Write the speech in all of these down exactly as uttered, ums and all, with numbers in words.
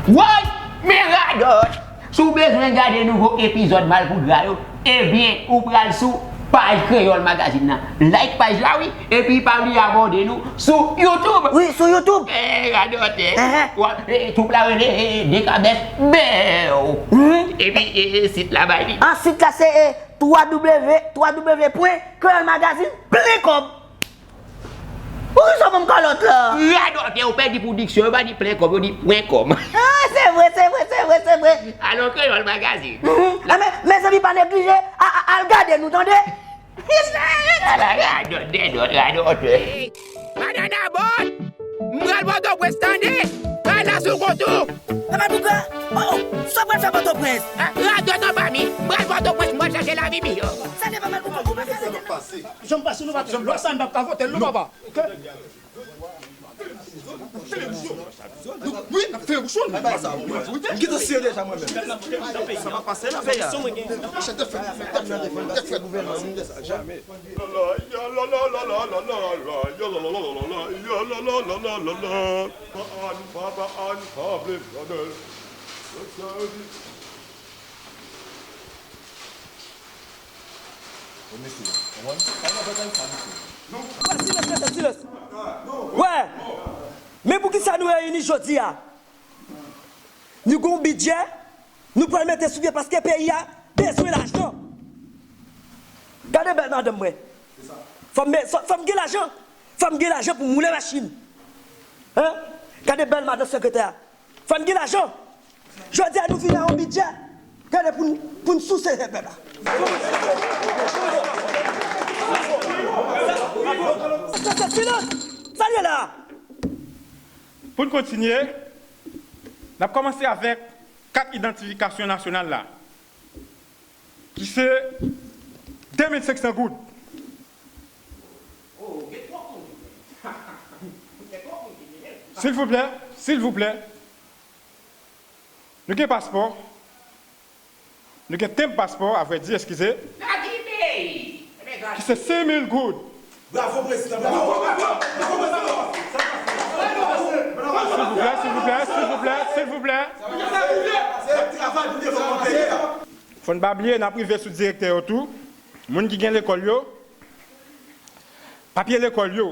Woy! Men radòt! Si w bezwen gade nouvo epizòd Malpougra yo, ebyen, ou pral sou paj Kreyòl Magazine nan. Like paj la, wi, epi pa bliye abòne nou sou YouTube. Wi, sou YouTube. Eh, radòt, eh. Ehè. Wa, eh, twoup la rele, eh, Dekabès Bèw. Mhm. Epi, eh, sit la bay li. Ah, sit la se, eh, twa W, twa W pwen kreyòl magazine plen kòb. Poukisa w ban m kalòt la? Radòtè, ou pèdi pou diksyon, yo pa di plen kòb, yo di pwen kòm. Ah, se vre, se vre, se vre, se vre. Alò, Kreyòl Magazine. Mhm. Ah, men, mezanmi, pa neglije, a, a, al gade nou, tande. Ala radòt, dèdòt, radòtè. Banana bòt! M pral Pòtoprens, tande! Kay la sou kont ou! Papa Douga, oh, oh, sa w pral fè Pòtoprens? Ah, radòt anba mi, m pral Pòtoprens, m pral chache lavi miyò. Sa devan mal pou kòk ou pa ka rete nan. Jan m pase nou pa lò sa n p ap ka vote l non papa. Wi, n ap fè wouchou. Mwen pa sa, mwen. M gentan sere deja mwen menm. Sa pa pase nan peyi a. Chèf tèt fè, tèt fè, tèt fè gouvènman, nou te sa, jamè. Ann, papa, ann, pa vle fè bòdèl. Wè, silans, mesye, silans. Wè, men poukisa nou reyini jodi a? Nou gen yon bidjè, nou pral mete sou pye paske peyi a bezwen lajan. Gade bèl madanm mwen. Fò m, fò, fò m gen lajan. Fò m gen lajan pou m woule machin. Hein? Gade bèl madanm sekretè a. Fò n gen lajan. Jodi a nou vin a yon bidjè. Gade pou n, pou n souse pèp la. Silans! Sa l ye la? Pou n kontinye, n ap kòmanse avèk kat idantifikasyon nasyonal la, ki se de mil senk san goud. Silvouplè, silvouplè. Nou gen paspò. Nou gen tenb paspò, avrèdi, eskize. Ki se senk mil goud. Bravo, prezidan. Bravo, bravo, bravo, prezidan. Silvouplè, silvouplè, silvouplè, silvouplè. Fò n pa bliye, n ap rive sou direktè yo tou. Moun ki gen lekòl yo, papye lekòl yo,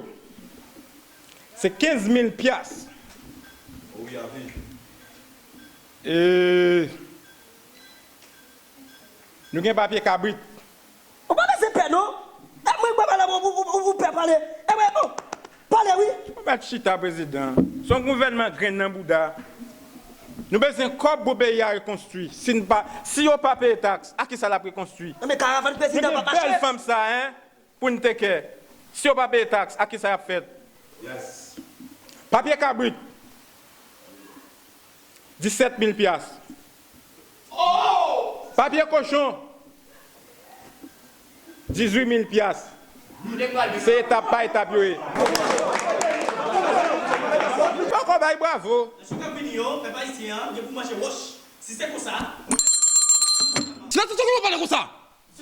se kenz mil pyas. E nou gen papye kabrit. Ou pa bezwen pè non. E mwen, mwen pale, ou, ou, ou, ou pè pale. E mwen, oh, pale wi. Ou mèt chita, prezidan. Se yon gouvènman grenn nan bouda. Nou bezwen kòb pou peyi a rekonstwi. Si n pa, si yo pa peye taks, a ki sa l ap rekonstwi? Non, men karavàn prezidan pa mache. Men gen bèl fanm sa, hein? Pou n te kè. Si yo pa peye taks, a ki sa y ap fèt? Papye kabrit, disèt mil pyas. Papye kochon, dizuit mil pyas. Se etap pa etap yo ye. Poko bay bravo. Nan jou k ap vini yo, pèp ayisyen an gen pou manje wòch. Si se konsa. Se nan tout yo pale konsa.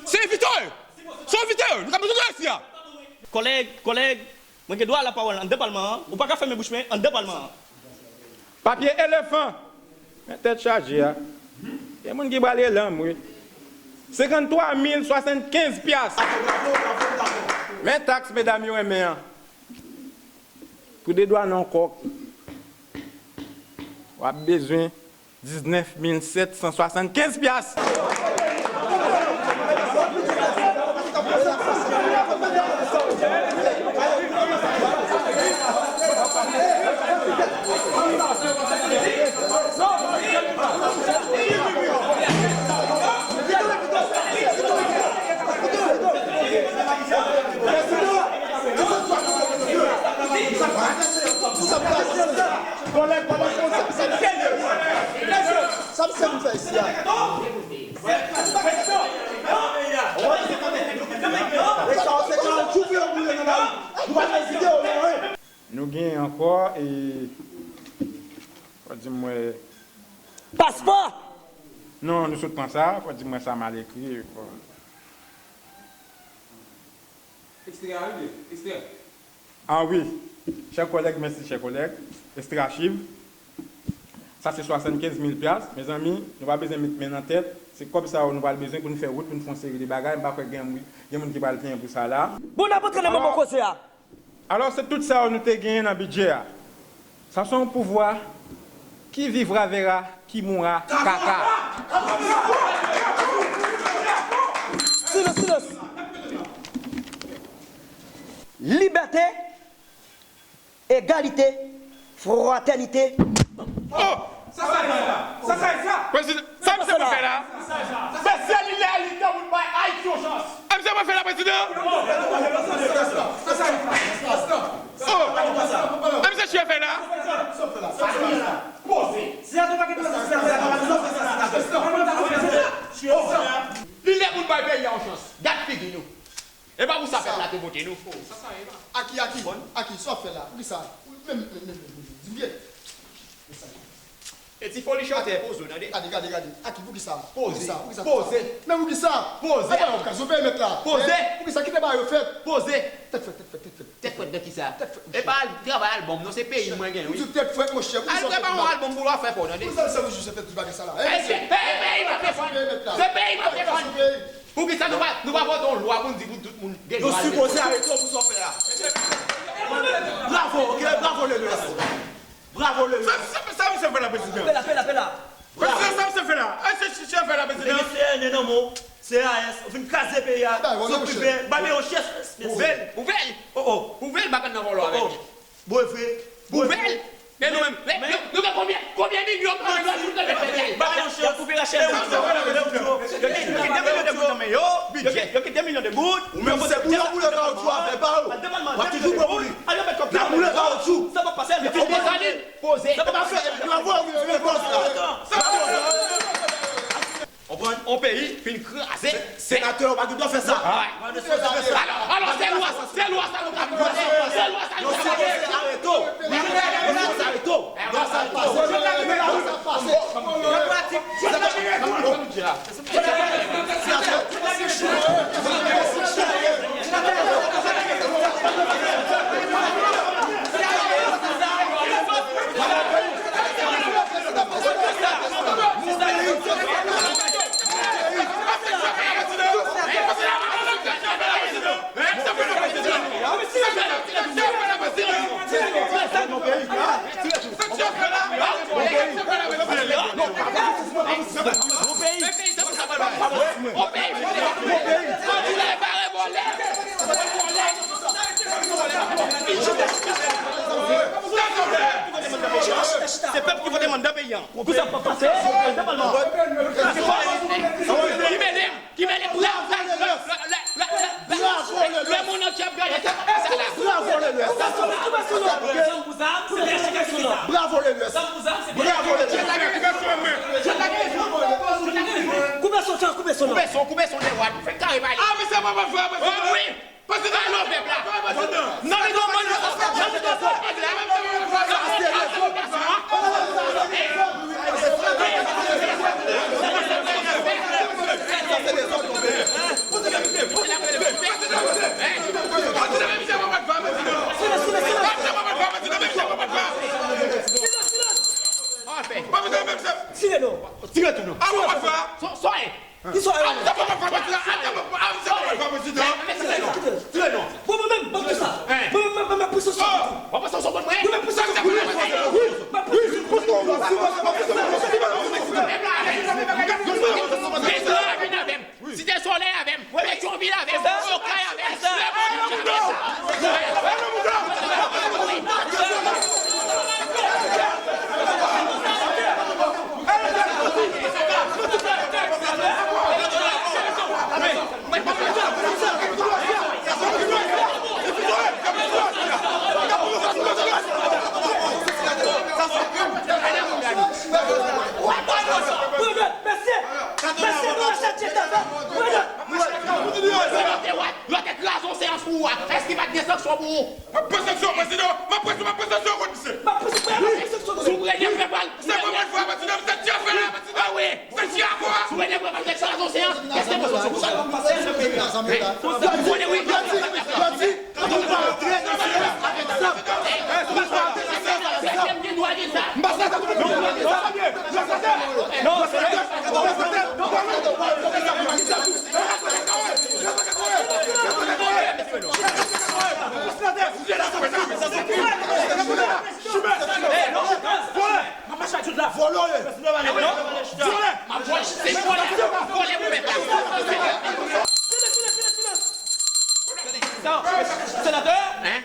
Se envite yo! Se envite yo! Nou ka bezwen yo isi a! Kòlèg, kòlèg, mwen gen dwa lapawòl anndan palman an, ou pa ka fèmen bouch mwen anndan palman an. Papye elefan! Men tèt chaje a. Gen moun ki pral rele m, wi. Senkanntwa mil swasannkenz pyas! Men taks medam yo renmen an. Pou dedwannen yon kòk, w ap bezwen diznèf mil sèt san swasannkenz pyas. Sa misye vin fè isi a? Nou gen ankò, e, fò di m wè. Paspò! Non, nou sot pran sa, fò di m wè sa mal ekri. Ekstrè a rive, ekstrè. Ah wi, chè kòlèg, mèsi chè kòlèg. Ekstrè achiv. Sa se swasannkenz mil pyas, mezanmi, nou pa bezwen met men nan tèt. Se kòb sa yo nou pral bezwen pou n fè wout, pou n fè yon seri de bagay. M pa kwè gen, gen moun ki pral plenyen pou sa la. Bon, n ap antre nan moman koze a. Alò, se tout sa yo nou te genyen nan bidjè a. Sa se yon pouvwa qui vivra verra, qui mourra caca. Silans, silans. Libète, egalite, fratènite. Oh! Sa sa ye sa? Sa sa ye sa? Prezidan, sa misye pral fè la? Mesye, li lè li tan pou n bay Ayiti yon chans. E misye pral fè la, prezidan? Oh! E misye chyen fè la? Poze. Li lè pou n bay peyi a yon chans. Gad figi nou. E pa pou sa pèp la te vote nou. Aki, Aki, Aki, sa w ap fè la? Poukisa? Men, men, men, men, men, di m byen. E ti foli chante, poze w, tande. Gade, gade, gade. Aki, poukisa? Poze. Poukisa, poukisa? Poze. Men poukisa? Poze. Apa w ka sove mèt la? Poze. Poukisa? Kite bagay yo fèt. Poze. Tèt frèt, tèt frèt, tèt frèt. Tèt frèt de kisa? Tèt frèt, monchè. E pa al travay albòm, non, se peyi mwen gen, wi. Ou di tèt frèt, monchè. Al travay yon albòm pou w fè fò, tande. Pou sa, sa, se fèt tout bagay sa la. E, se peyi m ap defann. Se peyi m ap defann. Poukisa nou pa, nou pa vote yon lwa pou n di pou tout moun gen dwa al lekòl? Nou sipoze arete w pou sa w fè a. Bravo, ok? Bravo, Lelwès. Bravo, Lelwès. Sa, sa, sa misye fè la, prezidan? Pela, pela, pela. Prezidan, sa misye fè la? Ay, se, se, se fè la, prezidan? Nèg C N N nan men w, C A S, ou fin kraze peyi a, sou prive, ba men yon chèf, mesye. Ouvè l, ouvè l. Oh, oh. Ouvè l, bakan nan vòlò avè l. Bon, e vre. Ouvè l. E nou menm, nou, nou gen konbyen, konbyen milyon k ap fè nou tout nan peyi a? Ba men yon chèf. Y ap koupe rachèl. Yo gen, yo gen de milyon de goud nan men yo. Yo gen, yo gen de milyon de goud. Ou menm se pou yo boule kawotchou avè pa yo. W ap toujou pran pou li. N ap boule kawotchou. Sa p ap pase. Yo fin desann li. Poze. Sa pa fè. Yo ap voye yo vin fòs la. Sa pa bon. Konprann? On peyi fin kraze. Senatè yo pa gen dwa fè sa. Alò, alò, se lwa, se lwa sa nou ka vote. Se lwa sa nou ka vote. Yo sipoze arete w. Yo sipoze arete w. Lwa sa pase. Lwa sa pase. Se pèp ki vote mann nan peyi a. Pou sa pa pase, se palman. Ki mele m, ki mele m. Bravo, Lelwès. Bravo, Lelwès. Bravo, Lelwès. Bravo, Lelwès. Bravo, Lelwès. Bravo, Lelwès. Koupe son, koupe son. Koupe son, koupe son, Lewad. Fè kare pa li. Ah, men se pa mwen frè, men se mwen. Wi. Prezidan, non, pèp la. Non, men non, non, non, non, non, non, non, non, non, non, non, non, non, Tire non. Tire tou non. Sa pa fè. Sa pa fè, prezidan. Sa pa fè, prezidan. Tire non. Tire non. Bon, mwen menm, ban m tou sa. Mwen menm, mwen menm, mwen pran sanksyon tou. W ap pran sanksyon kont mwen? Mwen menm pran sanksyon kont mwen. Wi, mwen pran sanksyon kont mwen. Prezidan vin avè m. Site Solèy avè m. Petyonvil avè m. Petyonvil avè m. Okay avè m. Lemonn avè m. Yo te kraze yon seyans pou ou a. Èske pa t gen sanksyon pou ou? M ap pran sanksyon, prezidan. M ap pran, m ap pran sanksyon kont misye. M ap pran sanksyon kont misye. Si w premye frè pa l. Se mwen mwen frè, prezidan. Misye tchè frè la, prezidan. Ah wi. Misye tchè ankò a. Si w premye frè pa l, sanksyon seyans. Èske w pran sanksyon pou sa? Ou konnen wi. Yo di, yo di, nou pa antre nan seyans avèk zam. Nou pa antre nan seyans avèk zam. M pa sa. Vòlè w ye. Vòlè. M ap vòlè. Se vòlè. Vòlè pou pèp la. Senatè,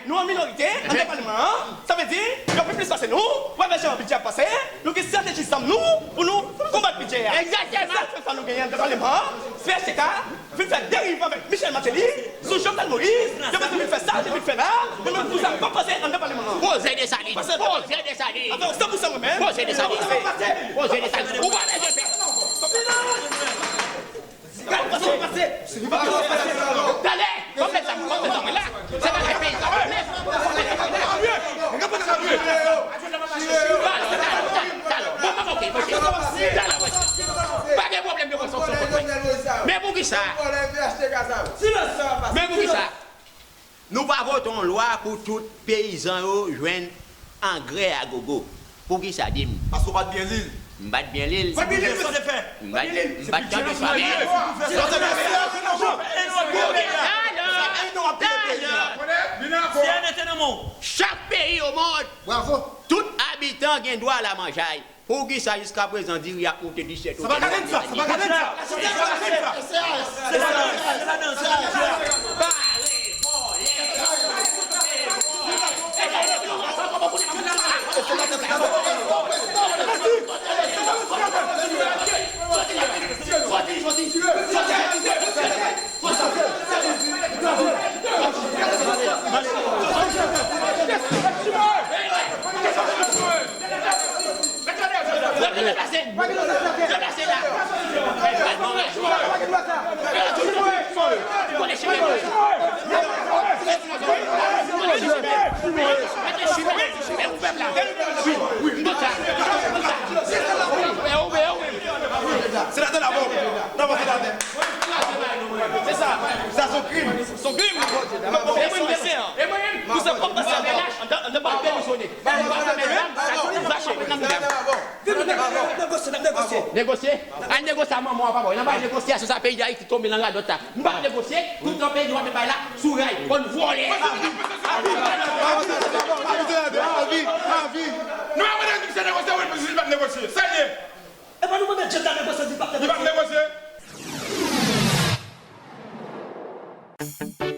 nou an minorite anndan palman an. Sa vle di, yo pi plis pase nou. W ap wè jan bidjè ap pase. Nou gen estrateji zam nou pou nou konbat bidjè a. Egzakteman. Se sèl sa nou genyen anndan palman an. Fè chita, vin fè deriv avèk Michel Martelly sou Jovenel Moïse. Yo bezwen vin fè sa, yo vin fè la. Nou menm pou sa, pa pase anndan palman an. Pwoze Desalin. Pwoze Desalin. Atò, san pou san mwen menm. Pwoze Desalin. Pwoze Desalin. Ou pa bezwen pè. Tande! Kòm lè sa, kòm lè sa, mwen la. Se bagay peyi sa, mwen la. Talò, bon, bon, ok, ok. Talò, mwen. Pa gen pwoblèm de konstriksyon kont mwen. Men poukisa? Men poukisa? Nou pa vote yon lwa pou tout peyizan yo jwenn angrè a gogo. Poukisa, di m? Paske w pa t byen li l. M pa t byen li l. Mwen byen li l, sa te fè. M pa t, m pa t tande sa. Talè, talè. Chak peyi o mond, tout abitan gen dwa a la manjay. Poukisa jiskaprezan diri ap moute disèt dola? Sa pa ka vin sa, sa pa ka vin sa. Senatè la, bon. Non, bon, senatè. Se sa. Sa se yon krim. Se yon krim. E mwen menm, se an. Pou sa, pa pase anndan, anndan pa demisyone. Negosye, negosye. Negosye? Al negosye a manman w, papa w. Nan bay negosye a, se sa peyi Dayiti tonbe nan radòt la. Nou p ap negosye, toutan peyi nou ap bay la sou ray. Bann vòlè. Nou pa mande misye negosye, wi, misye pa t negosye. Sa l ye? E pa nou mande Djed la negosye, li p ap negosye. Li p ap negosye.